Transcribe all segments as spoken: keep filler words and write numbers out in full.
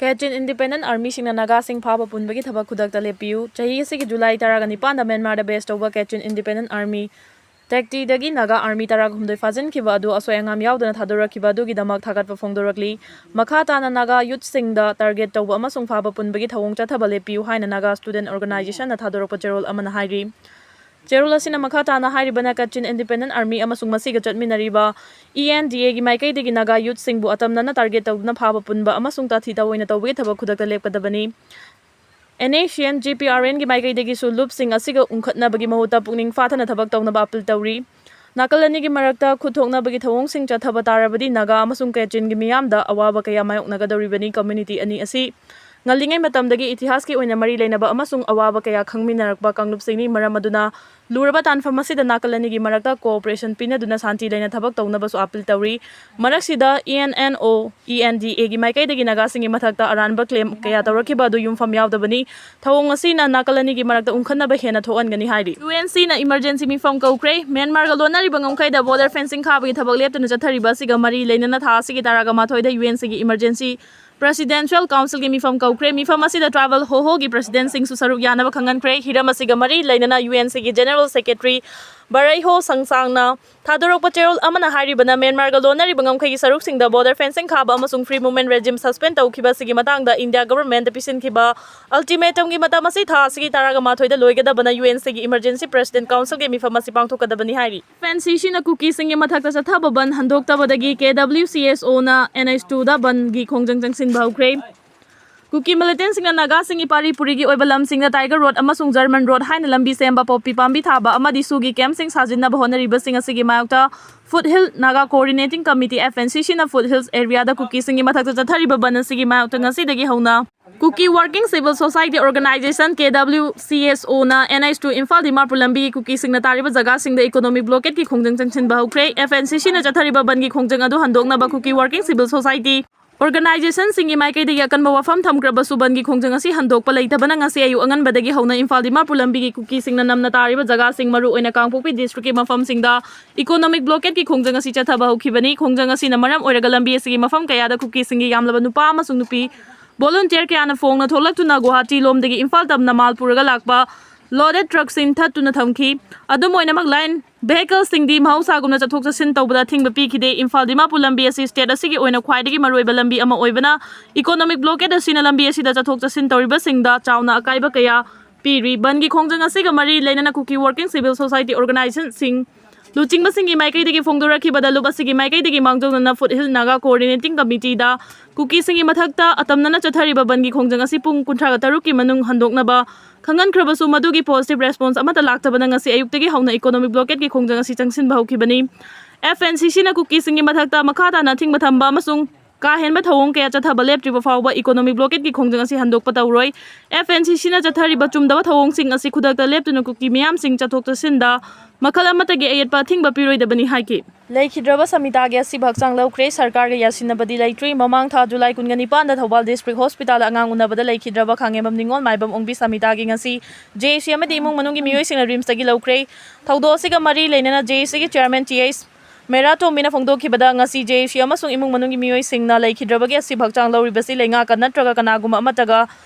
Kachin Independent Armyꯁꯤꯡꯅ ꯅꯥꯒꯥꯁꯤꯡ ꯐꯥꯕ ꯄꯨꯟꯕꯒꯤ ꯊꯕꯛ ꯈꯨꯗꯛꯇ ꯂꯦꯞꯄꯤꯌꯨ꯫ ꯆꯍꯤ ꯑꯁꯤꯒꯤ ꯖꯨꯂꯥꯏ ꯇꯔꯥꯒ ꯅꯤꯄꯥꯟꯗ ꯃ꯭ꯌꯥꯟꯃꯥꯔꯗ base ꯇꯧꯕ Kachin Independent Army, ꯇꯦꯛꯇꯤꯗꯒꯤ ꯅꯥꯒꯥ ꯑꯥꯔꯃꯤ ꯇꯔꯥꯒ ꯍꯨꯝꯗꯣꯏ ꯐꯥꯖꯤꯟꯈꯤꯕ ꯑꯗꯨ ꯑꯁꯣꯏ ꯑꯉꯥꯝ ꯌꯥꯎꯗꯅ ꯊꯥꯗꯣꯔꯛꯈꯤꯕ ꯑꯗꯨꯒꯤꯗꯃꯛ ꯊꯥꯒꯠꯄ ꯐꯣꯡꯗꯣꯔꯛꯂꯤ꯫ ꯃꯈꯥ ꯇꯥꯅ ꯅꯥꯒꯥ ꯌꯨꯠꯁꯤꯡꯗ target ꯇꯧꯕ ꯑꯃꯁꯨꯡ ꯐꯥꯕ ꯄꯨꯟꯕꯒꯤ ꯊꯧꯑꯣꯡ ꯆꯠꯊꯕ ꯂꯦꯞꯄꯤꯌꯨ ꯍꯥꯏꯅ ꯅꯥꯒꯥ Student Organizationꯅ ꯊꯥꯗꯣꯔꯛꯄ ꯆꯦꯔꯣꯜ ꯑꯃꯅ ꯍꯥꯏꯔꯤ꯫ ꯆꯦꯔꯣꯜ ꯑꯁꯤꯅ ꯃꯈꯥ ꯇꯥꯅ ꯍꯥꯏꯔꯤꯕꯅ Kachin Independent Army ꯑꯃꯁꯨꯡ ꯃꯁꯤꯒ ꯆꯠꯃꯤꯟꯅꯔꯤꯕ ENDAꯒꯤ ꯃꯥꯏꯀꯩꯗꯒꯤ ꯅꯥꯒꯥ ꯌꯨꯠꯁꯤꯡꯕꯨ ꯑꯇꯝꯅꯅ target ꯇꯧꯗꯨꯅ ꯐꯥꯕ ꯄꯨꯟꯕ ꯑꯃꯁꯨꯡ ꯇꯥꯊꯤ ꯇꯥꯑꯣꯏꯅ ꯇꯧꯕꯒꯤ ꯊꯕꯛ ꯈꯨꯗꯛꯇ ꯂꯦꯞꯀꯗꯕꯅꯤ꯫ NACN GPRNꯒꯤ ꯃꯥꯏꯀꯩꯗꯒꯤꯁꯨ ꯂꯨꯞꯁꯤꯡ ꯑꯁꯤꯒ ꯎꯪꯈꯠꯅꯕꯒꯤ ꯃꯍꯨꯠꯇ ꯄꯨꯛꯅꯤꯡ ꯐꯥꯊꯅ ꯊꯕꯛ ꯇꯧꯅꯕ appeal ꯇꯧꯔꯤ꯫ ꯅꯥꯀꯜ ꯑꯅꯤꯒꯤ ꯃꯔꯛꯇ ꯈꯨꯠ ꯊꯣꯛꯅꯕꯒꯤ ꯊꯧꯑꯣꯡꯁꯤꯡ ꯆꯠꯊꯕ ꯇꯥꯔꯕꯗꯤ ꯅꯥꯒꯥ ꯑꯃꯁꯨꯡ Kachinꯒꯤ ꯃꯤꯌꯥꯝꯗ ꯑꯋꯥꯕ ꯀꯌꯥ ꯃꯥꯌꯣꯛꯅꯒꯗꯧꯔꯤꯕꯅꯤ꯫ Community ꯑꯅꯤ ꯑꯁꯤ ꯉꯜꯂꯤꯉꯩ ꯃꯇꯝꯗꯒꯤ ꯏꯇꯤꯍꯥꯁꯀꯤ ꯑꯣꯏꯅ ꯃꯔꯤ ꯂꯩꯅꯕ ꯑꯃꯁꯨꯡ ꯑꯋꯥꯕ ꯀꯌꯥ ꯈꯪꯃꯤꯟꯅꯔꯛꯄ ꯀꯥꯡꯂꯨꯞꯁꯤꯡꯅꯤ꯫ ꯃꯔꯝ ꯑꯗꯨꯅ ꯂꯨꯔꯕ ꯇꯥꯟꯐꯝ ꯑꯁꯤꯗ ꯅꯥꯀꯜ ꯑꯅꯤꯒꯤ ꯃꯔꯛꯇ cooperation ꯄꯤꯅꯗꯨꯅ ꯁꯥꯟꯇꯤ ꯂꯩꯅ ꯊꯕꯛ ꯇꯧꯅꯕꯁꯨ appeal ꯇꯧꯔꯤ꯫ ꯃꯔꯛꯁꯤꯗ ENNO, ENDAꯒꯤ ꯃꯥꯏꯀꯩꯗꯒꯤ ꯅꯥꯒꯥꯁꯤꯡꯒꯤ ꯃꯊꯛꯇ ꯑꯔꯥꯟꯕ claim ꯀꯌꯥ ꯇꯧꯔꯛꯈꯤꯕ ꯑꯗꯨ ꯌꯨꯝꯐꯝ ꯌꯥꯎꯗꯕꯅꯤ꯫ ꯊꯧꯑꯣꯡ ꯑꯁꯤꯅ ꯅꯥꯀꯜ ꯑꯅꯤꯒꯤ ꯃꯔꯛꯇ ꯎꯪꯈꯠꯅꯕ ꯍꯦꯟꯅ ꯊꯣꯛꯍꯟꯒꯅꯤ ꯍꯥꯏꯔꯤ꯫ UNCꯅ emergency ꯃꯤꯐꯝ ꯀꯧꯈ꯭ꯔꯦ꯫ ꯃ꯭ꯌꯥꯟꯃꯥꯔꯒ ꯂꯣꯟꯅꯔꯤꯕ ꯉꯝꯈꯩꯗ border fencing ꯈꯥꯕꯒꯤ ꯊꯕꯛ ꯂꯦꯞꯇꯅ ꯆꯠꯊꯔꯤꯕ ꯑꯁꯤꯒ ꯃꯔꯤ ꯂꯩꯅꯅ ꯊꯥ ꯑꯁꯤꯒꯤ ꯇꯔꯥꯒ ꯃꯥꯊꯣꯏꯗ UNCꯒꯤ emergency Presidential Councilꯒꯤ ꯃꯤꯐꯝ ꯀꯧꯈ꯭ꯔꯦ꯫ ꯃꯤꯐꯝ ꯑꯁꯤꯗ tribal ꯍꯣꯍꯣꯒꯤ presidentꯁꯤꯡꯁꯨ ꯁꯔꯨꯛ ꯌꯥꯅꯕ ꯈꯪꯍꯟꯈ꯭ꯔꯦ꯫ ꯍꯤꯔꯝ ꯑꯁꯤꯒ ꯃꯔꯤ ꯂꯩꯅꯅ UNCꯒꯤ General Secretary ꯕꯔꯩꯍꯣ ꯁꯪꯁꯥꯡꯅ ꯊꯥꯗꯣꯔꯛꯄ ꯆꯦꯔꯣꯜ ꯑꯃꯅ ꯍꯥꯏꯔꯤꯕꯅ ꯃ꯭ꯌꯥꯟꯃꯥꯔꯒ ꯂꯣꯟꯅꯔꯤꯕ ꯉꯝꯈꯩꯒꯤ ꯁꯔꯨꯛꯁꯤꯡꯗ border fencing ꯈꯥꯕ ꯑꯃꯁꯨꯡ free movement regime suspend ꯇꯧꯈꯤꯕ ꯑꯁꯤꯒꯤ ꯃꯇꯥꯡꯗ India governmentꯇ ꯄꯤꯁꯤꯟꯈꯤꯕ ultimatumꯒꯤ ꯃꯇꯝ ꯑꯁꯤ ꯊꯥ ꯑꯁꯤꯒꯤ ꯇꯔꯥꯒ ꯃꯥꯊꯣꯏꯗ ꯂꯣꯏꯒꯗꯕꯅ UNCꯒꯤ Emergency President Councilꯒꯤ ꯃꯤꯐꯝ ꯑꯁꯤ ꯄꯥꯡꯊꯣꯛꯀꯗꯕꯅꯤ ꯍꯥꯏꯔꯤ꯫ FNCCꯅ ꯀꯨꯀꯤꯁꯤꯡꯒꯤ ꯃꯊꯛꯇ ꯆꯠꯊꯕ ꯕꯟ ꯍꯟꯗꯣꯛꯇꯕꯗꯒꯤ KWCSOꯅ NH twoꯗ ꯕꯟꯒꯤ ꯈꯣꯡꯖꯪ ꯆꯪꯁꯤꯟꯕ ꯍꯧꯈ꯭ꯔꯦ꯫ ꯀꯨꯀꯤ militantꯁꯤꯡꯅ ꯅꯥꯒꯥꯁꯤꯡꯒꯤ ꯄꯥꯔꯤ ꯄꯨꯔꯤꯒꯤ ꯑꯣꯏꯕ ꯂꯝꯁꯤꯡꯗ Tiger Road ꯑꯃꯁꯨꯡ German Road ꯍꯥꯏꯅ ꯂꯝꯕꯤ ꯁꯦꯝꯕ, ꯄꯣꯄꯤ ꯄꯥꯝꯕꯤ ꯊꯥꯕ ꯑꯃꯗꯤ ꯁꯨꯒꯤ campꯁꯤꯡ ꯁꯥꯖꯤꯟꯅꯕ ꯍꯣꯠꯅꯔꯤꯕꯁꯤꯡ ꯑꯁꯤꯒꯤ ꯃꯥꯌꯣꯛꯇ Foot Hill Naga Coordinating Committee, FNCCꯅ Foot Hills areaꯗ ꯀꯨꯀꯤꯁꯤꯡꯒꯤ ꯃꯊꯛꯇ ꯆꯠꯊꯔꯤꯕ ꯕꯟ ꯑꯁꯤꯒꯤ ꯃꯥꯌꯣꯛꯇ ꯉꯁꯤꯗꯒꯤ ꯍꯧꯅ Kuki Working Civil Society Organization, KWCSOꯅ NH two Imphal Dimapur ꯂꯝꯕꯤꯒꯤ ꯀꯨꯀꯤꯁꯤꯡꯅ ꯇꯥꯔꯤꯕ ꯖꯒꯥꯁꯤꯡꯗ economic blockadeꯀꯤ ꯈꯣꯡꯖꯪ ꯆꯪꯁꯤꯟꯕ ꯍꯧꯈ꯭ꯔꯦ꯫ FNCCꯅ ꯆꯠꯊꯔꯤꯕ ꯕꯟꯒꯤ ꯈꯣꯡꯖꯪ ꯑꯗꯨ ꯍꯟꯗꯣꯛꯅꯕ Kuki Working Civil Society Organizationꯁꯤꯡꯒꯤ ꯃꯥꯏꯀꯩꯗꯒꯤ ꯑꯀꯟꯕ ꯋꯥꯐꯝ ꯊꯝꯈ꯭ꯔꯕꯁꯨ ꯕꯟꯒꯤ ꯈꯣꯡꯖꯪ ꯑꯁꯤ ꯍꯟꯗꯣꯛꯄ ꯂꯩꯇꯕꯅ ꯉꯁꯤ ꯑꯌꯨꯛ ꯑꯉꯟꯕꯗꯒꯤ ꯍꯧꯅ ꯏꯝꯐꯥꯜ ꯗꯤꯃꯥꯄꯨꯔ ꯂꯝꯕꯤꯒꯤ ꯀꯨꯀꯤꯁꯤꯡꯅ ꯅꯝꯅ ꯇꯥꯔꯤꯕ ꯖꯒꯥꯁꯤꯡ, ꯃꯔꯨꯑꯣꯏꯅ ꯀꯥꯡꯄꯣꯛꯄꯤ districtꯀꯤ ꯃꯐꯝꯁꯤꯡꯗ economic blockadeꯀꯤ ꯈꯣꯡꯖꯪ ꯑꯁꯤ ꯆꯠꯊꯕ ꯍꯧꯈꯤꯕꯅꯤ꯫ ꯈꯣꯡꯖꯪ ꯑꯁꯤꯅ ꯃꯔꯝ ꯑꯣꯏꯔꯒ ꯂꯝꯕꯤ ꯑꯁꯤꯒꯤ ꯃꯐꯝ ꯀꯌꯥꯗ ꯀꯨꯀꯤꯁꯤꯡꯒꯤ ꯌꯥꯝꯂꯕ ꯅꯨꯄꯥ ꯑꯃꯁꯨꯡ ꯅꯨꯄꯤ ꯚꯣꯂꯨꯟꯇꯤꯌꯔ ꯀꯌꯥꯅ ꯐꯣꯡꯅ ꯊꯣꯛꯂꯛꯇꯨꯅ ꯒꯨꯋꯥꯍꯥꯇꯤ ꯂꯣꯝꯗꯒꯤ ꯏꯝꯐꯥꯜ ꯇꯝꯅ ꯃꯥꯜ ꯄꯨꯔꯒ ꯂꯥꯛꯄ ꯂꯣꯗꯦꯗ ꯇ꯭ꯔꯛꯁꯤꯡ ꯊꯠꯇꯨꯅ ꯊꯝꯈꯤ꯫ ꯑꯗꯨꯝ ꯑꯣꯏꯅꯃꯛ, ꯂꯥꯏꯟ ꯚꯦꯍꯤꯀꯜꯁꯤꯡꯗꯤ ꯃꯍꯧꯁꯥꯒꯨꯝꯅ ꯆꯠꯊꯣꯛ ꯆꯠꯁꯤꯟ ꯇꯧꯕꯗ ꯑꯊꯤꯡꯕ ꯄꯤꯈꯤꯗꯦ꯫ ꯏꯝꯐꯥꯜ ꯗꯤꯃꯥꯄꯨꯔ ꯂꯝꯕꯤ ꯑꯁꯤ ꯁ꯭ꯇꯦꯠ ꯑꯁꯤꯒꯤ ꯑꯣꯏꯅ ꯈ꯭ꯋꯥꯏꯗꯒꯤ ꯃꯔꯨꯑꯣꯏꯕ ꯂꯝꯕꯤ ꯑꯃ ꯑꯣꯏꯕꯅ, ꯏꯀꯣꯅꯣꯃꯤꯛ ꯕ꯭ꯂꯣꯀꯦꯗ ꯑꯁꯤꯅ ꯂꯝꯕꯤ ꯑꯁꯤꯗ ꯆꯠꯊꯣꯛ ꯆꯠꯁꯤꯟ ꯇꯧꯔꯤꯕꯁꯤꯡꯗ ꯆꯥꯎꯅ ꯑꯀꯥꯏꯕ ꯀꯌꯥ ꯄꯤꯔꯤ꯫ ꯕꯟꯒꯤ ꯈꯣꯡꯖꯪ ꯑꯁꯤꯒ ꯃꯔꯤ ꯂꯩꯅꯅ ꯀꯨꯀꯤ ꯋꯥꯔꯀꯤꯡ ꯁꯤꯚꯤꯜ ꯁꯣꯁꯥꯏꯇꯤ ꯑꯣꯔꯒꯅꯥꯏꯖꯦꯁꯟꯁꯤꯡ ꯂꯨꯆꯤꯡꯕꯁꯤꯡꯒꯤ ꯃꯥꯏꯀꯩꯗꯒꯤ ꯐꯣꯡꯗꯣꯔꯛꯈꯤꯕꯗ, ꯂꯨꯞ ꯑꯁꯤꯒꯤ ꯃꯥꯏꯀꯩꯗꯒꯤ ꯃꯥꯡꯖꯧꯅꯅ ꯐꯨꯠꯍꯤꯜ ꯅꯥꯒꯥ ꯀꯣꯑꯣꯔꯗꯤꯅꯦꯇꯤꯡ ꯀꯃꯤꯇꯤꯗ ꯀꯨꯀꯤꯁꯤꯡꯒꯤ ꯃꯊꯛꯇ ꯑꯇꯝꯅꯅ ꯆꯠꯊꯔꯤꯕ ꯕꯟꯒꯤ ꯈꯣꯡꯖꯪ ꯑꯁꯤ ꯄꯨꯡ ꯀꯨꯟꯊ꯭ꯔꯥꯒ ꯇꯔꯨꯛꯀꯤ ꯃꯅꯨꯡ ꯍꯟꯗꯣꯛꯅꯕ ꯈꯪꯍꯟꯈ꯭ꯔꯕꯁꯨ, ꯃꯗꯨꯒꯤ ꯄꯣꯖꯤꯇꯤꯚ ꯔꯦꯁꯄꯣꯟꯁ ꯑꯃꯠꯇ ꯂꯥꯛꯇꯕꯅ ꯉꯁꯤ ꯑꯌꯨꯛꯇꯒꯤ ꯍꯧꯅ ꯏꯀꯣꯅꯣꯃꯤꯛ ꯕ꯭ꯂꯣꯀꯦꯗꯀꯤ ꯈꯣꯡꯖꯪ ꯑꯁꯤ ꯆꯪꯁꯤꯟꯕ ꯍꯧꯈꯤꯕꯅꯤ꯫ ꯑꯦꯐ ꯑꯦꯟ ꯁꯤ ꯁꯤꯅ ꯀꯨꯀꯤꯁꯤꯡꯒꯤ ꯃꯊꯛꯇ ꯃꯈꯥ ꯇꯥꯅ ꯑꯊꯤꯡꯕ ꯊꯝꯕ ꯑꯃꯁꯨꯡ ꯀꯥ ꯍꯦꯟꯕ ꯊꯧꯑꯣꯡ ꯀꯌꯥ ꯆꯠꯊꯕ ꯂꯦꯞꯇ꯭ꯔꯤꯕ ꯐꯥꯎꯕ ꯏꯀꯣꯅꯣꯃꯤꯛ ꯕ꯭ꯂꯣꯀꯦꯗꯀꯤ ꯈꯣꯡꯖꯪ ꯑꯁꯤ ꯍꯟꯗꯣꯛꯄ ꯇꯧꯔꯣꯏ꯫ ꯑꯦꯐ ꯑꯦꯟ ꯁꯤ ꯁꯤꯅ ꯆꯠꯊꯔꯤꯕ ꯆꯨꯝꯗꯕ ꯊꯧꯑꯣꯡꯁꯤꯡ ꯑꯁꯤ ꯈꯨꯗꯛꯇ ꯂꯦꯞꯇꯨꯅ ꯀꯨꯀꯤ ꯃꯤꯌꯥꯝꯁꯤꯡ ꯆꯠꯊꯣꯛ ꯆꯠꯁꯤꯟꯗ ꯃꯈꯜ ꯑꯃꯠꯇꯒꯤ ꯑꯌꯦꯠꯄ ꯑꯊꯤꯡꯕ ꯄꯤꯔꯣꯏꯗꯕꯅꯤ ꯍꯥꯏꯈꯤ꯫ ꯂꯩꯈꯤꯗ꯭ꯔꯕ ꯁꯃꯤꯇꯥꯒꯤ ꯑꯁꯤꯕ ꯍꯛꯆꯥꯡ ꯂꯧꯈ꯭ꯔꯦ꯫ ꯁꯔꯀꯥꯔꯒ ꯌꯥꯁꯤꯟꯅꯕꯗꯤ ꯂꯩꯇ꯭ꯔꯤ꯫ ꯃꯃꯥꯡ ꯊꯥ ꯖꯨꯂꯥꯏ ꯀꯨꯟꯒ ꯅꯤꯄꯥꯟꯗ ꯊꯧꯕꯥꯜ ꯗꯤꯁꯇ꯭ꯔꯤꯛ ꯍꯣꯁꯄꯤꯇꯥꯜꯗ ꯑꯉꯥꯡ ꯎꯅꯕꯗ ꯂꯩꯈꯤꯗ꯭ꯔꯕ ꯈꯥꯉꯦꯝꯕꯝ ꯅꯤꯉꯣꯜ ꯃꯥꯏꯕꯝ ꯑꯣꯡꯕꯤ ꯁꯃꯤꯇꯥꯒꯤ ꯉꯁꯤ ꯖꯦ ꯑꯦ ꯁꯤ ꯑꯃꯗꯤ ꯏꯃꯨꯡ ꯃꯅꯨꯡꯒꯤ ꯃꯤꯑꯣꯏꯁꯤꯡꯅ ꯔꯤꯝꯁꯇꯒꯤ ꯂꯧꯈ꯭ꯔꯦ꯫ ꯊꯧꯗꯣꯛ ꯑꯁꯤꯒ ꯃꯔꯤ ꯂꯩꯅꯅ ꯖꯦ ꯑꯦ ꯁꯤꯒꯤ ꯆꯤꯌꯔꯃꯦꯟ ꯇꯤ ꯑꯩꯆ ꯃꯦꯔꯥ ꯇꯣꯝꯕꯤꯅ ꯐꯣꯡꯗꯣꯛꯈꯤꯕꯗ, ꯉꯁꯤ ꯖꯦ ꯑꯦ ꯁꯤ ꯑꯃꯁꯨꯡ ꯏꯃꯨꯡ ꯃꯅꯨꯡꯒꯤ ꯃꯤꯑꯣꯏꯁꯤꯡꯅ ꯂꯩꯈꯤꯗ꯭ꯔꯕꯒꯤ ꯑꯁꯤꯕ ꯍꯛꯆꯥꯡ ꯂꯧꯔꯤꯕꯁꯤ ꯂꯩꯉꯥꯛꯀ ꯅꯠꯇ꯭ꯔꯒ ꯀꯅꯥꯒꯨꯝꯕ ꯑꯃꯠꯇꯒ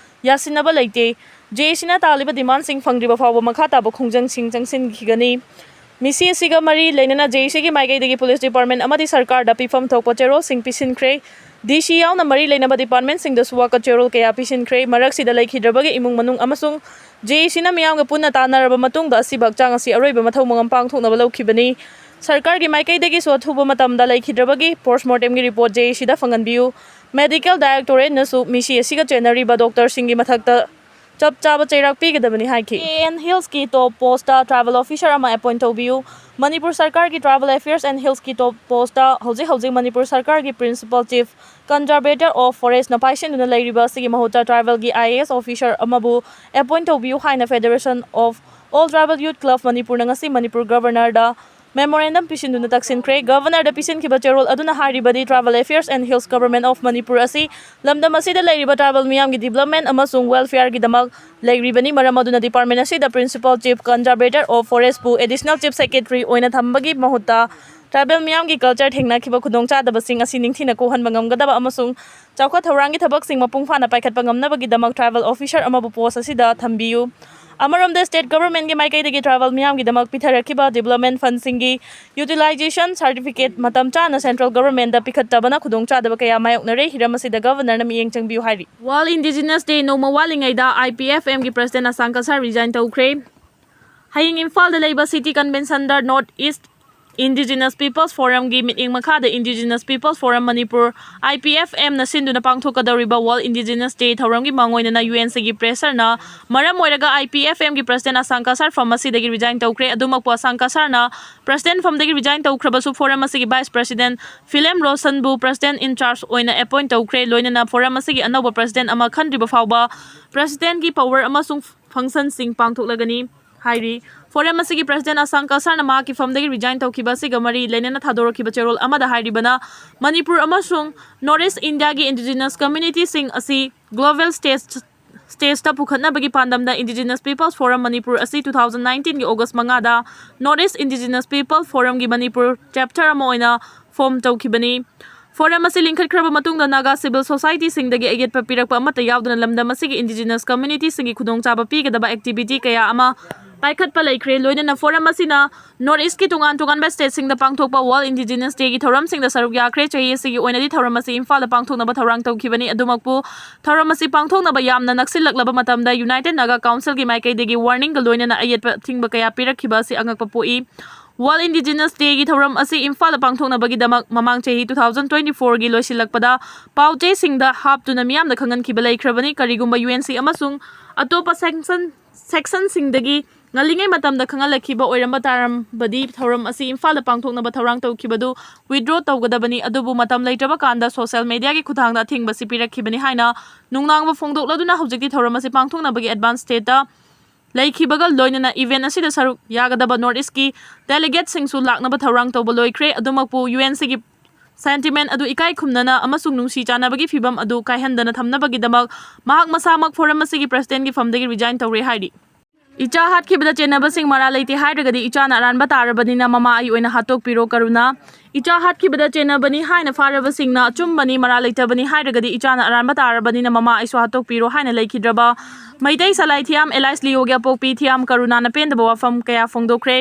ꯌꯥꯁꯤꯟꯅꯕ ꯂꯩꯇꯦ꯫ ꯖꯦ ꯑꯦ ꯁꯤꯅ ꯇꯥꯜꯂꯤꯕ ꯗꯤꯃꯥꯟꯁꯤꯡ ꯐꯪꯗ꯭ꯔꯤꯕ ꯐꯥꯎꯕ ꯃꯈꯥ ꯇꯥꯕ ꯈꯣꯡꯖꯪꯁꯤꯡ ꯆꯪꯁꯤꯟꯈꯤꯒꯅꯤ꯫ ꯃꯤꯁꯤ ꯑꯁꯤꯒ ꯃꯔꯤ ꯂꯩꯅꯅ ꯖꯦ ꯑꯦ ꯁꯤꯒꯤ ꯃꯥꯏꯀꯩꯗꯒꯤ ꯄꯨꯂꯤꯁ ꯗꯤꯄꯥꯔꯠꯃꯦꯟ ꯑꯃꯗꯤ ꯁꯔꯀꯥꯔꯗ ꯄꯤꯐꯝ ꯊꯣꯛꯄ ꯆꯦꯔꯣꯜꯁꯤꯡ ꯄꯤꯁꯤꯟꯈ꯭ꯔꯦ꯫ ꯗꯤ ꯁꯤ ꯌꯥꯎꯅ ꯃꯔꯤ ꯂꯩꯅꯕ ꯗꯤꯄꯥꯔꯠꯃꯦꯟꯁꯤꯡꯗꯁꯨ ꯋꯥꯀꯠ ꯆꯦꯔꯣꯜ ꯀꯌꯥ ꯄꯤꯁꯤꯟꯈ꯭ꯔꯦ꯫ ꯃꯔꯛꯁꯤꯗ ꯂꯩꯈꯤꯗ꯭ꯔꯕꯒꯤ ꯏꯃꯨꯡ ꯃꯅꯨꯡ ꯑꯃꯁꯨꯡ ꯖꯦ ꯑꯦ ꯁꯤꯅ ꯃꯤꯌꯥꯝꯒ ꯄꯨꯟꯅ ꯇꯥꯟꯅꯔꯕ ꯃꯇꯨꯡꯗ ꯑꯁꯤꯕ ꯍꯛꯆꯥꯡ ꯑꯁꯤ ꯑꯔꯣꯏꯕ ꯃꯊꯧ ꯃꯉꯝ ꯄꯥꯡꯊꯣꯛꯅꯕ ꯂꯧꯈꯤꯕꯅꯤ꯫ ꯁꯔꯀꯥꯔꯒꯤ ꯃꯥꯏꯀꯩꯗꯒꯤꯁꯨ ꯑꯊꯨꯕ ꯃꯇꯝꯗ ꯂꯩꯈꯤꯗ꯭ꯔꯕꯒꯤ ꯄꯣꯁꯃꯣꯔꯇꯦꯝꯒꯤ ꯔꯤꯄꯣꯔꯠ ꯖꯦ ꯑꯦ ꯁꯤꯗ ꯐꯪꯍꯟꯕꯤꯌꯨ꯫ ꯃꯦꯗꯤꯀꯦꯜ ꯗꯥꯏꯔꯦꯛꯇꯣꯔꯦꯠꯅꯁꯨ ꯃꯤꯁꯤ ꯑꯁꯤꯒ ꯆꯦꯟꯅꯔꯤꯕ ꯗꯣꯛꯇꯔꯁꯤꯡꯒꯤ ꯃꯊꯛꯇ ꯆꯞ ꯆꯥꯕ ꯆꯩꯔꯥꯛ ꯄꯤꯒꯗꯕꯅꯤ ꯍꯥꯏꯈꯤ꯫ ꯀꯦ ꯑꯦꯟ ꯍꯤꯜꯁꯀꯤ ꯇꯣꯞ ꯄꯣꯁꯇ ꯇ꯭ꯔꯥꯏꯕꯦꯜ ꯑꯣꯐꯤꯁꯥꯔ ꯑꯃ ꯑꯦꯄꯣꯏꯟ ꯇꯧꯕꯤꯌꯨ꯫ ꯃꯅꯤꯄꯨꯔ ꯁꯔꯀꯥꯔꯒꯤ ꯇ꯭ꯔꯥꯏꯕꯦꯜ ꯑꯦꯐꯤꯌꯔꯁ ꯑꯦꯟ ꯍꯤꯜꯁꯀꯤ ꯇꯣꯞ ꯄꯣꯁꯇ ꯍꯧꯖꯤꯛ ꯍꯧꯖꯤꯛ ꯃꯅꯤꯄꯨꯔ ꯁꯔꯀꯥꯔꯒꯤ ꯄ꯭ꯔꯤꯟꯁꯤꯄꯥꯜ ꯆꯤꯐ ꯀꯟꯖꯥꯔꯕꯦꯇꯔ ꯑꯣꯐ ꯐꯣꯔꯦꯁꯅ ꯄꯥꯏꯁꯤꯟꯗꯨꯅ ꯂꯩꯔꯤꯕ ꯑꯁꯤꯒꯤ ꯃꯍꯨꯠꯇ ꯇ꯭ꯔꯥꯏꯕꯦꯜꯒꯤ ꯑꯥꯏ ꯑꯦ ꯑꯦꯁ ꯑꯣꯐꯤꯁꯥꯔ ꯑꯃꯕꯨ ꯑꯦꯄꯣꯏꯟ ꯇꯧꯕꯤꯌꯨ ꯍꯥꯏꯅ federation of all tribal youth club ꯃꯅꯤꯄꯨꯔꯅ ꯉꯁꯤ ꯃꯅꯤꯄꯨꯔ ꯒꯕꯔꯅꯔꯗ ꯃꯦꯃꯣꯔꯦꯟꯗꯝ ꯄꯤꯁꯤꯟꯗꯨꯅ ꯇꯛꯁꯤꯟꯈ꯭ꯔꯦ꯫ ꯒꯕꯔꯅꯔꯗ ꯄꯤꯁꯤꯟꯈꯤꯕ ꯆꯦꯔꯣꯜ ꯑꯗꯨꯅ ꯍꯥꯏꯔꯤꯕꯗꯤ, tribal affairs and hills government of Manipur ꯑꯁꯤ ꯂꯝꯗꯝ ꯑꯁꯤꯗ ꯂꯩꯔꯤꯕ ꯇ꯭ꯔꯥꯏꯕꯦꯜ ꯃꯤꯌꯥꯝꯒꯤ ꯗꯤꯕ꯭ꯂꯞꯃꯦꯟꯠ ꯑꯃꯁꯨꯡ ꯋꯦꯜꯐꯤꯌꯔꯒꯤꯗꯃꯛ ꯂꯩꯔꯤꯕꯅꯤ꯫ ꯃꯔꯝ ꯑꯗꯨꯅ ꯗꯤꯄꯥꯔꯠꯃꯦꯟꯠ ꯑꯁꯤꯗ ꯄ꯭ꯔꯤꯟꯁꯤꯄꯥꯜ ꯆꯤꯐ ꯀꯟꯖꯥꯔꯕꯦꯇꯔ ꯑꯣꯐ ꯐꯣꯔꯦꯁꯄꯨ ꯑꯦꯗꯤꯁꯅꯦꯜ ꯆꯤꯐ ꯁꯦꯀ꯭ꯔꯦꯇꯔꯤ ꯑꯣꯏꯅ ꯊꯝꯕꯒꯤ ꯃꯍꯨꯠꯇ Tribal ꯃꯤꯌꯥꯝꯒꯤ culture ꯊꯦꯡꯅꯈꯤꯕ ꯈꯨꯗꯣꯡꯆꯥꯗꯕꯁꯤꯡ ꯑꯁꯤ ꯅꯤꯡꯊꯤꯅ ꯀꯣꯛꯍꯟꯕ ꯉꯝꯒꯗꯕ ꯑꯃꯁꯨꯡ ꯆꯥꯎꯈꯠ ꯊꯧꯔꯥꯡꯒꯤ ꯊꯕꯛꯁꯤꯡ ꯃꯄꯨꯡ ꯐꯥꯅ ꯄꯥꯏꯈꯠꯄ ꯉꯝꯅꯕꯒꯤꯗꯃꯛ tribal officer ꯑꯃꯕꯨ post ꯑꯁꯤꯗ ꯊꯝꯕꯤꯌꯨ꯫ ꯑꯃꯔꯣꯝꯗ, state governmentꯀꯤ ꯃꯥꯏꯀꯩꯗꯒꯤ tribal ꯃꯤꯌꯥꯝꯒꯤꯗꯃꯛ ꯄꯤꯊꯔꯛꯈꯤꯕ development fundꯁꯤꯡꯒꯤ utilization certificate ꯃꯇꯝ ꯆꯥꯅ central governmentꯗ ꯄꯤꯈꯠꯇꯕꯅ ꯈꯨꯗꯣꯡꯆꯥꯗꯕ ꯀꯌꯥ ꯃꯥꯌꯣꯛꯅꯔꯦ꯫ ꯍꯤꯔꯝ ꯑꯁꯤꯗ governorꯅ ꯃꯤꯠꯌꯦꯡ ꯆꯪꯕꯤꯌꯨ ꯍꯥꯏꯔꯤ꯫ World Indigenous Day ꯅꯣꯡꯃ ꯋꯥꯠꯂꯤꯉꯩꯗ IPFMꯒꯤ president ꯑꯁꯥꯡ ꯀꯁꯥꯔ resign ꯇꯧꯈ꯭ꯔꯦ꯫ ꯍꯌꯦꯡ ꯏꯝꯐꯥꯜꯗ ꯂꯩꯕ city conventionꯗ North East Indigenous Peoples Forumꯒꯤ ꯃꯤꯠꯌꯦꯡ ꯃꯈꯥꯗ Indigenous Peoples Forum ꯃꯅꯤꯄꯨꯔ, IPFMꯅ ꯁꯤꯟꯗꯨꯅ ꯄꯥꯡꯊꯣꯛꯀꯗꯧꯔꯤꯕ World Indigenous Day ꯊꯧꯔꯝꯒꯤ ꯃꯥꯡꯑꯣꯏꯅꯅ UNCꯒꯤ pressureꯅ ꯃꯔꯝ ꯑꯣꯏꯔꯒ IPFMꯒꯤ president ꯑꯁꯥꯡ ꯀꯁꯥꯔ firm ꯑꯁꯤꯗꯒꯤ resign ꯇꯧꯈ꯭ꯔꯦ꯫ ꯑꯗꯨꯃꯛꯄꯨ ꯑꯁꯥꯡ ꯀꯁꯥꯔꯅ president firmꯗꯒꯤ resign ꯇꯧꯈ꯭ꯔꯕꯁꯨ, forum ꯑꯁꯤꯒꯤ vice president ꯐꯤꯂꯦꯝ ꯔꯣꯁꯟꯕꯨ president in charge ꯑꯣꯏꯅ appoint ꯇꯧꯈ꯭ꯔꯦ꯫ ꯂꯣꯏꯅꯅ forum ꯑꯁꯤꯒꯤ ꯑꯅꯧꯕ president ꯑꯃ ꯈꯟꯗ꯭ꯔꯤꯕ ꯐꯥꯎꯕ presidentꯀꯤ power ꯑꯃꯁꯨꯡ functionꯁꯤꯡ ꯄꯥꯡꯊꯣꯛꯂꯒꯅꯤ ꯍꯥꯏꯔꯤ꯫ Forum ꯑꯁꯤꯒꯤ president ꯑꯁꯥꯡ ꯀꯁꯥꯔꯅ ꯃꯍꯥꯛꯀꯤ firmꯗꯒꯤ resign ꯇꯧꯈꯤꯕ ꯑꯁꯤꯒ ꯃꯔꯤ ꯂꯩꯅꯅ ꯊꯥꯗꯣꯔꯛꯈꯤꯕ ꯆꯦꯔꯣꯜ ꯑꯃꯗ ꯍꯥꯏꯔꯤꯕꯅ, ꯃꯅꯤꯄꯨꯔ ꯑꯃꯁꯨꯡ North East Indiaꯒꯤ Indigenous communityꯁꯤꯡ ꯑꯁꯤ global stage stageꯇ ꯄꯨꯈꯠꯅꯕꯒꯤ ꯄꯥꯟꯗꯝꯗ Indigenous Peoples Forum Manipur ꯑꯁꯤ two thousand nineteenꯒꯤ August ꯃꯉꯥꯗ North East Indigenous People Forumꯒꯤ Manipur chapter ꯑꯃ ꯑꯣꯏꯅ form ꯇꯧꯈꯤꯕꯅꯤ꯫ Forum ꯑꯁꯤ ꯂꯤꯡꯈꯠꯈ꯭ꯔꯕ ꯃꯇꯨꯡꯗ ꯅꯥꯒꯥ civil societyꯁꯤꯡꯗꯒꯤ ꯑꯌꯦꯠꯄ ꯄꯤꯔꯛꯄ ꯑꯃꯠꯇ ꯌꯥꯎꯗꯅ ꯂꯝꯗꯝ ꯑꯁꯤꯒꯤ Indigenous communityꯁꯤꯡꯒꯤ ꯈꯨꯗꯣꯡꯆꯥꯕ ꯄꯤꯒꯗꯕ activity ꯀꯌꯥ ꯑꯃ ꯄꯥꯏꯈꯠꯄ ꯂꯩꯈ꯭ꯔꯦ꯫ ꯂꯣꯏꯅꯅ forum ꯑꯁꯤꯅ North Eastꯀꯤ ꯇꯣꯉꯥꯟ ꯇꯣꯉꯥꯟꯕ stateꯁꯤꯡꯗ ꯄꯥꯡꯊꯣꯛꯄ World Indigenous Dayꯒꯤ ꯊꯧꯔꯝꯁꯤꯡꯗ ꯁꯔꯨꯛ ꯌꯥꯈ꯭ꯔꯦ꯫ ꯆꯍꯤ ꯑꯁꯤꯒꯤ ꯑꯣꯏꯅꯗꯤ ꯊꯧꯔꯝ ꯑꯁꯤ ꯏꯝꯐꯥꯜꯗ ꯄꯥꯡꯊꯣꯛꯅꯕ ꯊꯧꯔꯥꯡ ꯇꯧꯈꯤꯕꯅꯤ꯫ ꯑꯗꯨꯃꯛꯄꯨ ꯊꯧꯔꯝ ꯑꯁꯤ ꯄꯥꯡꯊꯣꯛꯅꯕ ꯌꯥꯝꯅ ꯅꯛꯁꯤꯜꯂꯛꯂꯕ ꯃꯇꯝꯗ United Naga Councilꯒꯤ ꯃꯥꯏꯀꯩꯗꯒꯤ warningꯒ ꯂꯣꯏꯅꯅ ꯑꯌꯦꯠꯄ ꯑꯊꯤꯡꯕ ꯀꯌꯥ ꯄꯤꯔꯛꯈꯤꯕ ꯑꯁꯤ ꯑꯉꯛꯄ ꯄꯣꯛꯏ꯫ World Indigenous Dayꯒꯤ ꯊꯧꯔꯝ ꯑꯁꯤ ꯏꯝꯐꯥꯜꯗ ꯄꯥꯡꯊꯣꯛꯅꯕꯒꯤꯗꯃꯛ ꯃꯃꯥꯡ ꯆꯍꯤ two thousand twenty fourꯒꯤ ꯂꯣꯏꯁꯤꯜꯂꯛꯄꯗ ꯄꯥꯎ ꯆꯦꯁꯤꯡꯗ ꯍꯥꯞꯇꯨꯅ ꯃꯤꯌꯥꯝꯗ ꯈꯪꯍꯟꯈꯤꯕ ꯂꯩꯈ꯭ꯔꯕꯅꯤ꯫ ꯀꯔꯤꯒꯨꯝꯕ UNC ꯑꯃꯁꯨꯡ ꯑꯇꯣꯞꯄ sanction sectionꯁꯤꯡꯗꯒꯤ ꯉꯜꯂꯤꯉꯩ ꯃꯇꯝꯗ ꯈꯪꯍꯜꯂꯛꯈꯤꯕ ꯑꯣꯏꯔꯝꯕ ꯇꯥꯔꯕꯗꯤ ꯊꯧꯔꯝ ꯑꯁꯤ ꯏꯝꯐꯥꯜꯗ ꯄꯥꯡꯊꯣꯛꯅꯕ ꯊꯧꯔꯥꯡ ꯇꯧꯈꯤꯕꯗꯨ withdraw ꯇꯧꯒꯗꯕꯅꯤ꯫ ꯑꯗꯨꯕꯨ ꯃꯇꯝ ꯂꯩꯇ꯭ꯔꯕ ꯀꯥꯟꯗ social mediaꯒꯤ ꯈꯨꯠꯊꯥꯡꯗ ꯑꯊꯤꯡꯕꯁꯤ ꯄꯤꯔꯛꯈꯤꯕꯅꯤ ꯍꯥꯏꯅ ꯅꯨꯡꯅꯥꯡꯕ ꯐꯣꯡꯗꯣꯛꯂꯗꯨꯅ ꯍꯧꯖꯤꯛꯇꯤ ꯊꯧꯔꯝ ꯑꯁꯤ ꯄꯥꯡꯊꯣꯛꯅꯕꯒꯤ advance stateꯇ ꯂꯩꯈꯤꯕꯒ ꯂꯣꯏꯅꯅ event ꯑꯁꯤꯗ ꯁꯔꯨꯛ ꯌꯥꯒꯗꯕ North Eastꯀꯤ delegateꯁꯤꯡꯁꯨ ꯂꯥꯛꯅꯕ ꯊꯧꯔꯥꯡ ꯇꯧꯕ ꯂꯣꯏꯈ꯭ꯔꯦ꯫ ꯑꯗꯨꯃꯛꯄꯨ UNCꯒꯤ sentiment ꯑꯗꯨ ꯏꯀꯥꯏ ꯈꯨꯝꯅꯅ ꯑꯃꯁꯨꯡ ꯅꯨꯡꯁꯤ ꯆꯥꯟꯅꯕꯒꯤ ꯐꯤꯚꯝ ꯑꯗꯨ ꯀꯥꯏꯍꯟꯗꯅ ꯊꯝꯅꯕꯒꯤꯗꯃꯛ ꯃꯍꯥꯛ ꯃꯁꯥꯃꯛ forum ꯑꯁꯤꯒꯤ presidentꯀꯤ firmꯗꯒꯤ resign ꯇꯧꯔꯦ ꯍꯥꯏꯔꯤ꯫ ꯏꯆꯥ ꯍꯥꯠꯈꯤꯕꯗ ꯆꯦꯟꯅꯕꯁꯤꯡ ꯃꯔꯥꯜ ꯂꯩꯇꯦ ꯍꯥꯏꯔꯒꯗꯤ ꯏꯆꯥꯅ ꯑꯔꯥꯟꯕ ꯇꯥꯔꯕꯅꯤꯅ ꯃꯃꯥ ꯑꯩ ꯑꯣꯏꯅ ꯍꯥꯠꯇꯣꯛꯄꯤꯔꯣ ꯀꯔꯨꯅꯥ꯫ ꯏꯆꯥ ꯍꯥꯠꯈꯤꯕꯗ ꯆꯦꯟꯅꯕꯅꯤ ꯍꯥꯏꯅ ꯐꯥꯔꯕꯁꯤꯡꯅ ꯑꯆꯨꯝꯕꯅꯤ, ꯃꯔꯥꯜ ꯂꯩꯇꯕꯅꯤ ꯍꯥꯏꯔꯒꯗꯤ ꯏꯆꯥꯅ ꯑꯔꯥꯟꯕ ꯇꯥꯔꯕꯅꯤꯅ ꯃꯃꯥ ꯑꯩꯁꯨ ꯍꯥꯠꯇꯣꯛꯄꯤꯔꯣ ꯍꯥꯏꯅ ꯂꯩꯈꯤꯗ꯭ꯔꯕ ꯃꯩꯇꯩ ꯁꯂꯥꯏ ꯊꯤꯌꯥꯝ ꯑꯦꯂꯥꯏꯁ ꯂꯤꯌꯣꯒꯤ ꯑꯄꯣꯛꯄꯤ ꯊꯤꯌꯥꯝ ꯀꯔꯨꯅꯥꯅ ꯄꯦꯟꯗꯕ ꯋꯥꯐꯝ ꯀꯌꯥ ꯐꯣꯡꯗꯣꯛꯈ꯭ꯔꯦ꯫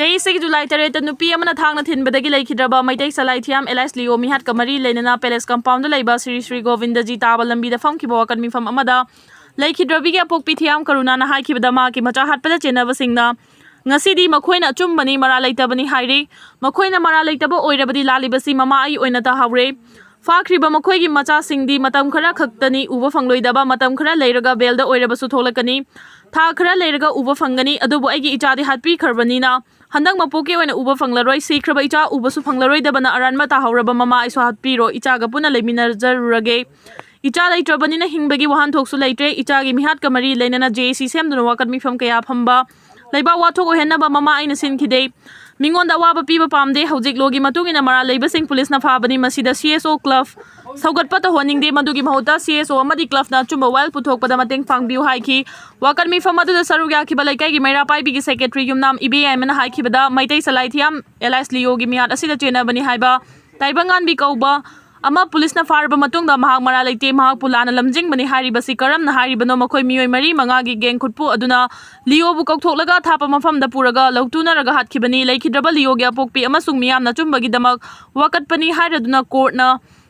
ꯆꯍꯤ ꯑꯁꯤꯒꯤ ꯖꯨꯂꯥꯏ ꯇꯔꯦꯠꯇ ꯅꯨꯄꯤ ꯑꯃꯅ ꯊꯥꯡꯅ ꯊꯤꯟꯕꯗꯒꯤ ꯂꯩꯈꯤꯗ꯭ꯔꯕ ꯃꯩꯇꯩ ꯁꯂꯥꯏ ꯊꯤꯌꯥꯝ ꯑꯦꯂꯥꯏꯁ ꯂꯤꯌꯣ ꯃꯤꯍꯥꯠꯀ ꯃꯔꯤ ꯂꯩꯅꯅ ꯄꯦꯂꯦꯁ ꯀꯝꯄꯥꯎꯟꯗ ꯂꯩꯕ ꯁ꯭ꯔꯤ ꯁ꯭ꯔꯤ ꯒꯣꯕꯤꯟꯗꯖꯤ ꯇꯥꯕ ꯂꯝꯕꯤꯗ ꯐꯝꯈꯤꯕ ꯋꯥꯀꯠ ꯃꯤꯐꯝ ꯑꯃꯗ ꯂꯩꯈꯤꯗ꯭ꯔꯕꯤꯒꯤ ꯑꯄꯣꯛꯄꯤ ꯊꯤꯌꯥꯝ ꯀꯔꯨꯅꯥꯅ ꯍꯥꯏꯈꯤꯕꯗ ꯃꯍꯥꯛꯀꯤ ꯃꯆꯥ ꯍꯥꯠꯄꯗ ꯆꯦꯟꯅꯕꯁꯤꯡꯅ ꯉꯁꯤꯗꯤ ꯃꯈꯣꯏꯅ ꯑꯆꯨꯝꯕꯅꯤ, ꯃꯔꯥꯜ ꯂꯩꯇꯕꯅꯤ ꯍꯥꯏꯔꯤ꯫ ꯃꯈꯣꯏꯅ ꯃꯔꯥꯜ ꯂꯩꯇꯕ ꯑꯣꯏꯔꯕꯗꯤ ꯂꯥꯜꯂꯤꯕꯁꯤ ꯃꯃꯥ ꯑꯩ ꯑꯣꯏꯅ ꯇꯥꯍꯧꯔꯦ꯫ ꯐꯥꯈ꯭ꯔꯤꯕ ꯃꯈꯣꯏꯒꯤ ꯃꯆꯥꯁꯤꯡꯗꯤ ꯃꯇꯝ ꯈꯔ ꯈꯛꯇꯅꯤ ꯎꯕ ꯐꯪꯂꯣꯏꯗꯕ, ꯃꯇꯝ ꯈꯔ ꯂꯩꯔꯒ ꯕꯦꯜꯗ ꯑꯣꯏꯔꯕꯁꯨ ꯊꯣꯛꯂꯛꯀꯅꯤ꯫ ꯊꯥ ꯈꯔ ꯂꯩꯔꯒ ꯎꯕ ꯐꯪꯒꯅꯤ, ꯑꯗꯨꯕꯨ ꯑꯩꯒꯤ ꯏꯆꯥꯗꯤ ꯍꯥꯠꯄꯤꯈ꯭ꯔꯕꯅꯤꯅ ꯍꯟꯗꯛ ꯃꯄꯣꯛꯀꯤ ꯑꯣꯏꯅ ꯎꯕ ꯐꯪꯂꯔꯣꯏ꯫ ꯁꯤꯈ꯭ꯔꯕ ꯏꯆꯥ ꯎꯕꯁꯨ ꯐꯪꯂꯔꯣꯏꯗꯕꯅ ꯑꯔꯥꯟꯕ ꯇꯥꯍꯧꯔꯕ ꯃꯃꯥ ꯑꯩꯁꯨ ꯍꯥꯠꯄꯤꯔꯣ꯫ ꯏꯆꯥꯒ ꯄꯨꯟꯅ ꯂꯩꯃꯤꯟꯅꯖꯔꯨꯔꯒꯦ꯫ ꯏꯆꯥ ꯂꯩꯇ꯭ꯔꯕꯅꯤꯅ ꯍꯤꯡꯕꯒꯤ ꯋꯥꯍꯟꯊꯣꯛꯁꯨ ꯂꯩꯇ꯭ꯔꯦ꯫ ꯏꯆꯥꯒꯤ ꯃꯤꯍꯥꯠꯀ ꯃꯔꯤ ꯂꯩꯅꯅ ꯖꯦ ꯑꯦ ꯁꯤ ꯁꯦꯝꯗꯨꯅ ꯋꯥꯀꯠ ꯃꯤꯐꯝ ꯀꯌꯥ ꯐꯝꯕ, ꯂꯩꯕꯥꯛ ꯋꯥꯊꯣꯛ ꯑꯣꯏꯍꯟꯅꯕ ꯃꯃꯥ ꯑꯩꯅ ꯁꯤꯟꯈꯤꯗꯦ꯫ ꯃꯤꯉꯣꯟꯗ ꯑꯋꯥꯕ ꯄꯤꯕ ꯄꯥꯝꯗꯦ꯫ ꯍꯧꯖꯤꯛ ꯂꯣꯒꯤ ꯃꯇꯨꯡ ꯏꯟꯅ ꯃꯔꯥꯜ ꯂꯩꯕꯁꯤꯡ ꯄꯨꯂꯤꯁꯅ ꯐꯥꯕꯅꯤ꯫ ꯃꯁꯤꯗ ꯁꯤ ꯑꯦꯁ ꯑꯣ ꯀ꯭ꯂꯕ ꯁꯧꯒꯠꯄ ꯇꯧꯍꯟꯅꯤꯡꯗꯦ꯫ ꯃꯗꯨꯒꯤ ꯃꯍꯨꯠꯇ ꯁꯤ ꯑꯦꯁ ꯑꯣ ꯑꯃꯗꯤ ꯀ꯭ꯂꯕꯅ ꯑꯆꯨꯝꯕ ꯋꯥꯌꯦꯜ ꯄꯨꯊꯣꯛꯄꯗ ꯃꯇꯦꯡ ꯄꯥꯡꯕꯤꯌꯨ ꯍꯥꯏꯈꯤ꯫ ꯋꯥꯀꯠ ꯃꯤꯐꯝ ꯑꯗꯨꯗ ꯁꯔꯨꯛ ꯌꯥꯈꯤꯕ ꯂꯩꯀꯥꯏꯒꯤ ꯃꯩꯔꯥ ꯄꯥꯏꯕꯤꯒꯤ ꯁꯦꯀ꯭ꯔꯦꯇꯔꯤ ꯌꯨꯝꯅꯥꯝ ꯏꯕꯦꯌꯥꯏꯃꯅ ꯍꯥꯏꯈꯤꯕꯗ, ꯃꯩꯇꯩ ꯁꯂꯥꯏ ꯊꯤꯌꯥꯝ ꯑꯦꯂꯥꯏꯁ ꯂꯤꯌꯣꯒꯤ ꯃꯤꯍꯥꯠ ꯑꯁꯤꯗ ꯆꯦꯟꯅꯕꯅꯤ ꯍꯥꯏꯕ ꯇꯥꯏꯕꯪꯉꯥꯟꯕꯤ ꯀꯧꯕ ꯑꯃ ꯄꯨꯂꯤꯁꯅ ꯐꯥꯔꯕ ꯃꯇꯨꯡꯗ ꯃꯍꯥꯛ ꯃꯔꯥꯜ ꯂꯩꯇꯦ, ꯃꯍꯥꯛꯄꯨ ꯂꯥꯟꯅ ꯂꯝꯖꯤꯡꯕꯅꯤ ꯍꯥꯏꯔꯤꯕꯁꯤ ꯀꯔꯝꯅ ꯍꯥꯏꯔꯤꯕꯅꯣ? ꯃꯈꯣꯏ ꯃꯤꯑꯣꯏ ꯃꯔꯤ ꯃꯉꯥꯒꯤ ꯒꯦꯡ ꯈꯨꯠꯄꯨ ꯑꯗꯨꯅ ꯂꯤꯌꯣꯕꯨ ꯀꯧꯊꯣꯛꯂꯒ ꯑꯊꯥꯞꯄ ꯃꯐꯝꯗ ꯄꯨꯔꯒ ꯂꯧꯇꯨꯅꯔꯒ ꯍꯥꯠꯈꯤꯕꯅꯤ꯫ ꯂꯩꯈꯤꯗ꯭ꯔꯕ ꯂꯤꯌꯣꯒꯤ ꯑꯄꯣꯛꯄꯤ ꯑꯃꯁꯨꯡ ꯃꯤꯌꯥꯝꯅ ꯑꯆꯨꯝꯕꯒꯤꯗꯃꯛ ꯋꯥꯀꯠꯄꯅꯤ ꯍꯥꯏꯔꯗꯨꯅ ꯀꯣꯔꯠꯅ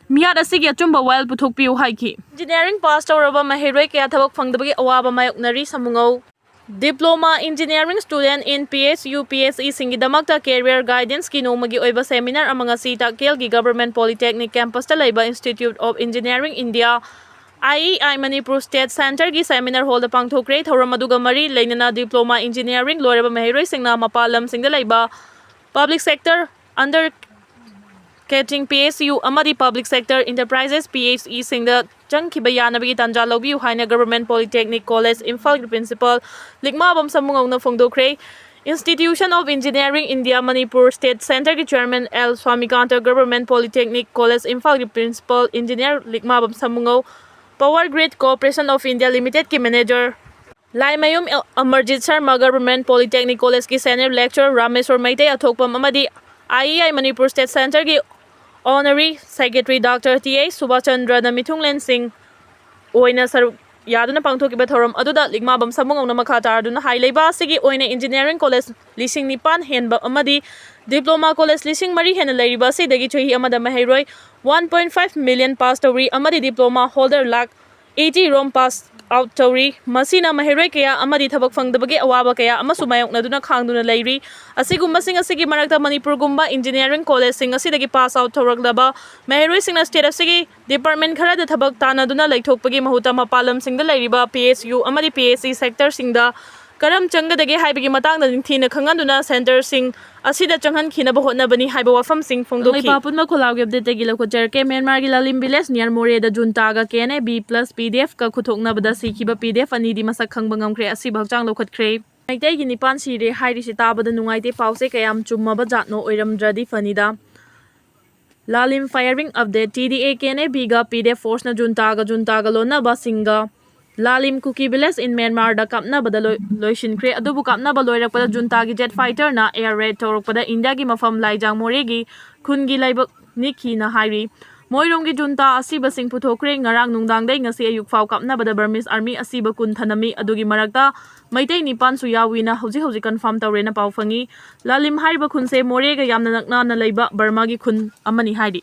ꯃꯤꯍꯥꯠ ꯑꯁꯤꯒꯤ ꯑꯆꯨꯝꯕ ꯋꯥꯌꯦꯜ ꯄꯨꯊꯣꯛꯄꯤꯌꯨ ꯍꯥꯏꯈꯤ꯫ ꯏꯟꯖꯤꯅꯤꯌꯥꯔꯤꯡ ꯄꯥꯁ ꯇꯧꯔꯕ ꯃꯍꯩꯔꯣꯏ ꯀꯌꯥ ꯊꯕꯛ ꯐꯪꯗꯕꯒꯤ ꯑꯋꯥꯕ ꯃꯥꯌꯣꯛꯅꯔꯤ꯫ ꯁꯃꯨꯉꯧ꯫ Diploma Engineering student in P S U, P S E ꯁꯤꯡꯒꯤꯗꯃꯛꯇ career guidance ꯀꯤ ꯅꯣꯡꯃꯒꯤ ꯑꯣꯏꯕ seminar ꯑꯃ ꯉꯁꯤ ꯇꯥꯛꯀꯦꯜꯒꯤ Government Polytechnic campus ꯇ ꯂꯩꯕ Institute of Engineering India, I E I Manipur State Center ꯒꯤ seminar hall ꯗ ꯄꯥꯡꯊꯣꯛꯈ꯭ꯔꯦ꯫ ꯊꯧꯔꯝ ꯑꯗꯨꯒ ꯃꯔꯤ ꯂꯩꯅꯅ Diploma Engineering ꯂꯣꯏꯔꯕ ꯃꯍꯩꯔꯣꯏꯁꯤꯡꯅ ꯃꯄꯥꯟ ꯂꯝꯁꯤꯡꯗ ꯂꯩꯕ public sector under catching P S U ꯑꯃꯗꯤ public sector enterprises, P H E ꯁꯤꯡꯗ ꯆꯪꯈꯤꯕ ꯌꯥꯅꯕꯒꯤ ꯇꯥꯟꯖꯥ ꯂꯧꯕꯤꯌꯨ ꯍꯥꯏꯅ Government Polytechnic College ꯏꯝꯐꯥꯜꯒꯤ Principal ꯂꯤꯛꯃꯥꯕꯝ ꯁꯃꯨꯉꯧꯅ ꯐꯣꯡꯗꯣꯛꯈ꯭ꯔꯦ꯫ Institution of Engineering India Manipur State Center ꯒꯤ Chairman L ꯁ꯭ꯋꯥꯃꯤꯀꯥꯟꯇ, Government Polytechnic College ꯏꯝꯐꯥꯜꯒꯤ Principal Engineer ꯂꯤꯛꯃꯥꯕꯝ ꯁꯃꯨꯉꯧ, Power Grid Corporation of India Limited ꯀꯤ Manager Laimayum Amarjeet Sharma government polytechnic ꯀꯣꯂꯦꯖꯀꯤ ꯁꯦꯅꯤꯌꯔ ꯂꯦꯛꯆꯔꯔ ꯔꯥꯃꯦꯁꯣꯔ ꯃꯩꯇꯩ ꯑꯊꯣꯛꯄꯝ ꯑꯃꯗꯤ ꯑꯥꯏ ꯏ ꯑꯥꯏ ꯃꯅꯤꯄꯨꯔ ꯁ꯭ꯇꯦꯠ ꯁꯦꯟꯇꯔꯒꯤ ꯑꯣꯅꯔꯤ secretary doctor T H ꯁꯨꯕꯥꯁꯆꯟꯗ꯭ꯔꯅ ꯃꯤꯊꯨꯡꯂꯦꯟꯁꯤꯡ ꯑꯣꯏꯅ ꯁꯔꯨꯛ ꯌꯥꯗꯨꯅ ꯄꯥꯡꯊꯣꯛꯈꯤꯕ ꯊꯧꯔꯝ ꯑꯗꯨꯗ ꯂꯤꯛꯃꯥꯕꯝ ꯁꯥꯃꯨꯉꯧꯅ ꯃꯈꯥ ꯇꯥꯔꯗꯨꯅ ꯍꯥꯏ, ꯂꯩꯕꯥꯛ ꯑꯁꯤꯒꯤ ꯑꯣꯏꯅ ꯏꯟꯖꯤꯅꯤꯌꯥꯔꯤꯡ ꯀꯣꯂꯦꯖ ꯂꯤꯁꯤꯡ ꯅꯤꯄꯥꯟ ꯍꯦꯟꯕ ꯑꯃꯗꯤ ꯗꯤꯄ꯭ꯂꯣꯃꯥ ꯀꯣꯂꯦꯖ ꯂꯤꯁꯤꯡ ꯃꯔꯤ ꯍꯦꯟꯅ ꯂꯩꯔꯤꯕ ꯑꯁꯤꯗꯒꯤ ꯆꯍꯤ ꯑꯃꯗ ꯃꯍꯩꯔꯣꯏ one point five million pass ꯇꯧꯔꯤ ꯑꯃꯗꯤ ꯗꯤꯄ꯭ꯂꯣꯃꯥ ꯍꯣꯜꯗꯔ ꯂꯥꯈ ꯑꯩꯠꯇꯤ ꯔꯣꯝ ꯄꯥꯁ ꯑꯥꯎꯠ ꯇꯧꯔꯤ꯫ ꯃꯁꯤꯅ ꯃꯍꯩꯔꯣꯏ ꯀꯌꯥ ꯑꯃꯗꯤ ꯊꯕꯛ ꯐꯪꯗꯕꯒꯤ ꯑꯋꯥꯕ ꯀꯌꯥ ꯑꯃꯁꯨ ꯃꯥꯌꯣꯛꯅꯗꯨꯅ ꯈꯥꯡꯗꯨꯅ ꯂꯩꯔꯤ꯫ ꯑꯁꯤꯒꯨꯝꯕꯁꯤꯡ ꯑꯁꯤꯒꯤ ꯃꯔꯛꯇ ꯃꯅꯤꯄꯨꯔꯒꯨꯝꯕ ꯏꯟꯖꯤꯅꯤꯌꯥꯔꯤꯡ ꯀꯣꯂꯦꯖꯁꯤꯡ ꯑꯁꯤꯗꯒꯤ ꯄꯥꯁ ꯑꯥꯎꯠ ꯇꯧꯔꯛꯂꯕ ꯃꯍꯩꯔꯣꯏꯁꯤꯡꯅ ꯁ꯭ꯇꯦꯠ ꯑꯁꯤꯒꯤ ꯗꯤꯄꯥꯔꯠꯃꯦꯟꯠ ꯈꯔꯗ ꯊꯕꯛ ꯇꯥꯟꯅꯗꯨꯅ ꯂꯩꯊꯣꯛꯄꯒꯤ ꯃꯍꯨꯠꯇ ꯃꯄꯥꯟ ꯂꯝꯁꯤꯡꯗ ꯂꯩꯔꯤꯕ ꯄꯤ ꯑꯩꯆ ꯌꯨ ꯑꯃꯗꯤ ꯄꯤ ꯑꯩꯆ ꯁꯤ ꯁꯦꯛꯇꯔꯁꯤꯡꯗ ꯀꯔꯝ ꯆꯪꯒꯗꯒꯦ ꯍꯥꯏꯕꯒꯤ ꯃꯇꯥꯡꯗ ꯅꯤꯡꯊꯤꯅ ꯈꯪꯍꯟꯗꯨꯅ ꯁꯦꯟꯇꯔꯁꯤꯡ ꯑꯁꯤꯗ ꯆꯪꯍꯟꯈꯤꯅꯕ ꯍꯣꯠꯅꯕꯅꯤ ꯍꯥꯏꯕ ꯋꯥꯐꯝꯁꯤꯡ ꯐꯣꯡꯗꯣꯛꯈꯤ꯫ ꯂꯩꯄꯥꯛ ꯄꯨꯝꯕ ꯈꯣꯜꯂꯥꯎꯒꯤ ꯑꯞꯗꯦꯠꯇꯒꯤ ꯂꯧꯈꯠꯆꯔꯛꯀꯦ꯫ ꯃ꯭ꯌꯥꯟꯃꯥꯔꯒꯤ ꯂꯥꯂꯤꯝ ꯚꯤꯂꯦꯖ ꯅꯤꯌꯔ ꯃꯣꯔꯦꯗ ꯖꯨꯟꯇꯥꯒ ꯀꯦ ꯑꯦꯟ ꯑꯦ ꯕꯤ ꯄ꯭ꯂꯁ ꯄꯤ ꯗꯤ ꯑꯦꯐꯀ ꯈꯨꯠꯊꯣꯛꯅꯕꯗ ꯁꯤꯈꯤꯕ ꯄꯤ ꯗꯤ ꯑꯦꯐ ꯑꯅꯤꯗꯤ ꯃꯁꯛ ꯈꯪꯕ ꯉꯝꯈ꯭ꯔꯦ꯫ ꯑꯁꯤꯕ ꯍꯛꯆꯥꯡ ꯂꯧꯈꯠꯈ꯭ꯔꯦ꯫ ꯃꯩꯇꯩꯒꯤ ꯅꯤꯄꯥꯟ ꯁꯤꯔꯦ ꯍꯥꯏꯔꯤꯁꯤ ꯇꯥꯕꯗ ꯅꯨꯡꯉꯥꯏꯇꯦ꯫ ꯄꯥꯎꯁꯦ ꯀꯌꯥꯝ ꯆꯨꯝꯃꯕ ꯖꯥꯠꯅꯣ? ꯑꯣꯏꯔꯝꯗ꯭ꯔꯗꯤ ꯐꯅꯤꯗ꯫ ꯂꯥꯂꯤꯝ firing update. T D A K N A ꯕꯤꯒ ꯄꯤ ꯗꯤ ꯑꯦꯐ ꯐꯣꯔꯁꯅ ꯖꯨꯟꯇꯥꯒ ꯖꯨꯟꯇꯥꯒ ꯂꯣꯟꯅꯕꯁꯤꯡꯒ ꯂꯥꯂꯤꯝ ꯀꯨꯀꯤ ꯚꯤꯂꯦꯖ ꯏꯟ ꯃ꯭ꯌꯥꯟꯃꯥꯔꯗ ꯀꯥꯞꯅꯕꯗ ꯂꯣꯏ-, ꯂꯣꯏꯁꯤꯟꯈ꯭ꯔꯦ꯫ ꯑꯗꯨꯕꯨ ꯀꯥꯞꯅꯕ ꯂꯣꯏꯔꯛꯄꯗ ꯖꯨꯟꯇꯥꯒꯤ ꯖꯦꯠ ꯐꯥꯏꯇꯔꯅ ꯑꯦꯌꯔ ꯔꯦꯠ ꯇꯧꯔꯛꯄꯗ ꯏꯟꯗꯤꯌꯥꯒꯤ ꯃꯐꯝ ꯂꯥꯏꯖꯥꯡ ꯃꯣꯔꯦꯒꯤ ꯈꯨꯟꯒꯤ ꯂꯥꯏꯕꯛ ꯅꯤꯛꯈꯤꯅ ꯍꯥꯏꯔꯤ꯫ ꯃꯣꯏꯔꯣꯡꯒꯤ ꯖꯨꯟꯇꯥ ꯑꯁꯤꯕꯁꯤꯡ ꯄꯨꯊꯣꯛꯈ꯭ꯔꯦ꯫ ꯉꯔꯥꯡ ꯅꯨꯡꯗꯥꯡꯗꯩ ꯉꯁꯤ ꯑꯌꯨꯛ ꯐꯥꯎ ꯀꯥꯞꯅꯕꯗ ꯕꯔꯃꯤꯁ ꯑꯥꯔꯃꯤ ꯑꯁꯤꯕ ꯀꯨꯟ ꯊꯅꯝꯃꯤ꯫ ꯑꯗꯨꯒꯤ ꯃꯔꯛꯇ ꯃꯩꯇꯩ ꯅꯤꯄꯥꯟꯁꯨ ꯌꯥꯎꯏꯅ ꯍꯧꯖꯤꯛ ꯍꯧꯖꯤꯛ ꯀꯟꯐꯥꯔꯝ ꯇꯧꯔꯦꯅ ꯄꯥꯎ ꯐꯪꯉꯤ꯫ ꯂꯥꯂꯤꯝ ꯍꯥꯏꯔꯤꯕ ꯈꯨꯟꯁꯦ ꯃꯣꯔꯦꯒ ꯌꯥꯝꯅ ꯅꯛꯅꯅ ꯂꯩꯕ ꯕꯔꯃꯥꯒꯤ ꯈꯨꯟ ꯑꯃꯅꯤ ꯍꯥꯏꯔꯤ꯫